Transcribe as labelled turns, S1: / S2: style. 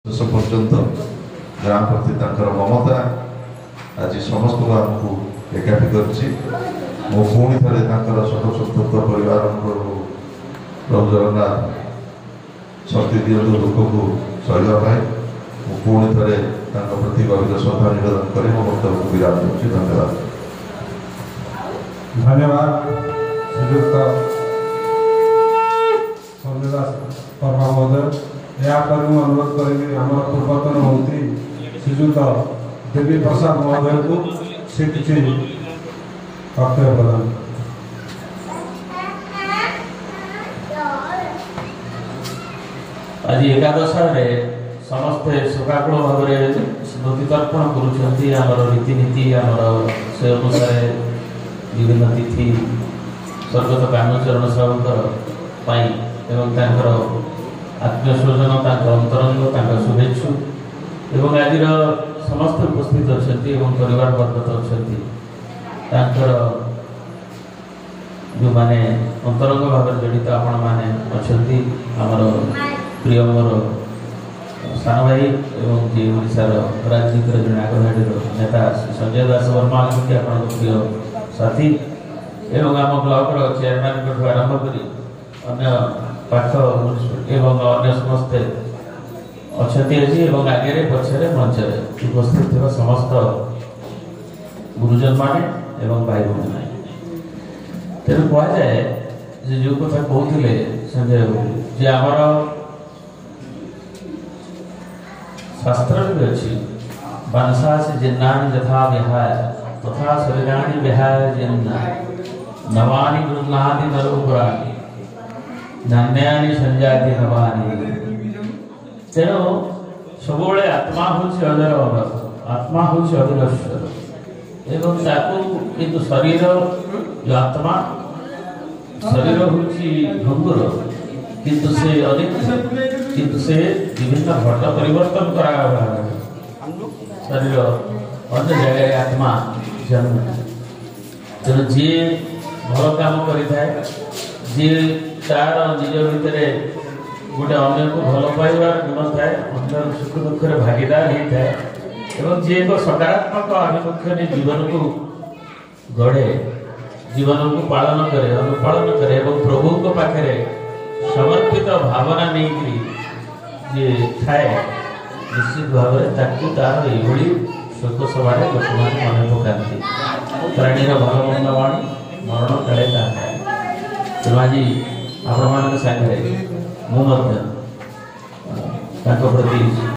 S1: ଶେଷ ପର୍ଯ୍ୟନ୍ତ ଗ୍ରାମ ପ୍ରତି ତାଙ୍କର ମମତା ଆଜି ସମସ୍ତଙ୍କୁ ଆମକୁ ଏକାଠି କରିଛି। ମୁଁ ପୁଣି ଥରେ ତାଙ୍କର ଶୋକସନ୍ତପ୍ତ ପରିବାରଙ୍କୁ ପ୍ରଭୁ ଜଗନ୍ନାଥ ଶକ୍ତି ଦିଅନ୍ତୁ ଦୁଃଖକୁ ସହିବା ପାଇଁ। ମୁଁ ପୁଣି ଥରେ ତାଙ୍କ ପ୍ରତି ଗଭୀର ଶ୍ରଦ୍ଧା ନିବେଦନ କରି ମୋ ବକ୍ତବ୍ୟକୁ ବିରାମ ଦେଉଛି। ଧନ୍ୟବାଦ।
S2: ଧନ୍ୟବାଦ ଶ୍ରୀଯୁକ୍ତ ସଞ୍ଜୟ ଦାସ ବର୍ମା ମହୋଦୟ। ଏହାପରେ ମୁଁ ଅନୁରୋଧ କରିବି ଆମର ପୂର୍ବତନ ମନ୍ତ୍ରୀ ଶ୍ରୀଯୁକ୍ତ ଦେବୀ ପ୍ରସାଦ ମହୋଦୟଙ୍କୁ, ସେ କିଛି ବକ୍ତବ୍ୟ ପ୍ରଦାନ।
S3: ଆଜି ଏକାଦଶାରେ ସମସ୍ତେ ଶୋକାକୁଳ ଭାବରେ ସ୍ମୃତି ତର୍ପଣ କରୁଛନ୍ତି। ଆମର ରୀତିନୀତି ଆମର ସେ ଅନୁସାରେ ବିଭିନ୍ନ ତିଥି ସ୍ୱର୍ଗତ କାହ୍ନୁଚରଣ ସାହୁଙ୍କର ପାଇଁ ଏବଂ ତାଙ୍କର ଆତ୍ମୀୟ ସ୍ୱଜନ, ତାଙ୍କ ଅନ୍ତରଙ୍ଗ, ତାଙ୍କ ଶୁଭେଚ୍ଛୁ ଏବଂ ଆଜିର ସମସ୍ତେ ଉପସ୍ଥିତ ଅଛନ୍ତି ଏବଂ ପରିବାର ବର୍ଗ ତ ଅଛନ୍ତି, ତାଙ୍କର ଯେଉଁମାନେ ଅନ୍ତରଙ୍ଗ ଭାବରେ ଜଡ଼ିତ ଆପଣମାନେ ଅଛନ୍ତି, ଆମର ପ୍ରିୟ ମୋର ସାନ ଭାଇ ଏବଂ ଯିଏ ଓଡ଼ିଶାର ରାଜନୀତିର ଜଣେ ଆଗଧାଡ଼ିର ନେତା ଶ୍ରୀ ସଞ୍ଜୟ ଦାସ ବର୍ମା ଅଛନ୍ତି, ଆପଣଙ୍କ ପ୍ରିୟ ସାଥୀ, ଏବଂ ଆମ ବ୍ଲକର ଚେୟାରମ୍ୟାନଙ୍କଠୁ ଆରମ୍ଭ କରି ଅନ୍ୟ ପାଖ ଏବଂ ଅନ୍ୟ ସମସ୍ତେ ଅଛନ୍ତି ଆଜି, ଏବଂ ଆଗରେ ପଛରେ ମଞ୍ଚରେ ଉପସ୍ଥିତ ଥିବା ସମସ୍ତ ଗୁରୁଜନମାନେ ଏବଂ ଭାଇ ଭଉଣୀମାନେ। ତେଣୁ କୁହାଯାଏ ଯେ ଯେଉଁ କଥା କହୁଥିଲେ ସଞ୍ଜୟ ବାବୁ, ଯେ ଆମର ଶାସ୍ତ୍ରରେ ବି ଅଛି, ବାଂଶାସି ଜିନ୍ନାନି ଯଥା ବିହାୟ ତଥା ଶରୀରାଣି ବିହାୟ ଜିନ୍ନା ନବାନି ଗୃହ୍ଣାତି ନରୋପୁରାଣି ନାନ୍ୟାନି ସଞ୍ଜାତି ନବାନି। ତେଣୁ ସବୁବେଳେ ଆତ୍ମା ହେଉଛି ଅଜର ଅମର, ଆତ୍ମା ହେଉଛି ଅବିନଶ୍ୱର, ଏବଂ ତାକୁ କିନ୍ତୁ ଶରୀର ଯେଉଁ ଆତ୍ମା, ଶରୀର ହେଉଛି ଭଙ୍ଗୁର, କିନ୍ତୁ ସେ ଅନିତ୍ୟ, କିନ୍ତୁ ସେ ବିଭିନ୍ନ ଘଟ ପରିବର୍ତ୍ତନ କରାଗଲା ଶରୀର ଅନ୍ୟ ଜାଗାରେ ଆତ୍ମା ଜନ୍ମ। ତେଣୁ ଯିଏ ଭଲ କାମ କରିଥାଏ, ଯିଏ ତାର ନିଜ ଭିତରେ ଗୋଟେ ଅନ୍ୟକୁ ଭଲ ପାଇବାର ଗୁଣ ଥାଏ, ଅନ୍ୟର ସୁଖ ଦୁଃଖରେ ଭାଗିଦାର ହେଇଥାଏ, ଏବଂ ଯିଏ ଏକ ସକାରାତ୍ମକ ଆଭିମୁଖ୍ୟ ନେଇ ଜୀବନକୁ ଗଢ଼େ, ଜୀବନକୁ ପାଳନ କରେ, ଅନୁପାଳନ କରେ ଏବଂ ପ୍ରଭୁଙ୍କ ପାଖରେ ସମର୍ପିତ ଭାବନା ନେଇକରି ଯିଏ ଥାଏ, ନିଶ୍ଚିତ ଭାବରେ ତାକୁ ତାର ଏଇଭଳି ଶୋକ ସଭାରେ ଲୋକମାନେ ମନେ ପକାନ୍ତି। ପ୍ରାଣୀର ଭଲ ମନ୍ଦ ବାଣୀ ମରଣ କାଳେ ତାହା। ତେଣୁ ଆଜି ଆପଣମାନଙ୍କ ସାଙ୍ଗରେ ମୁଁ ମଧ୍ୟ ତାଙ୍କ ପ୍ରତି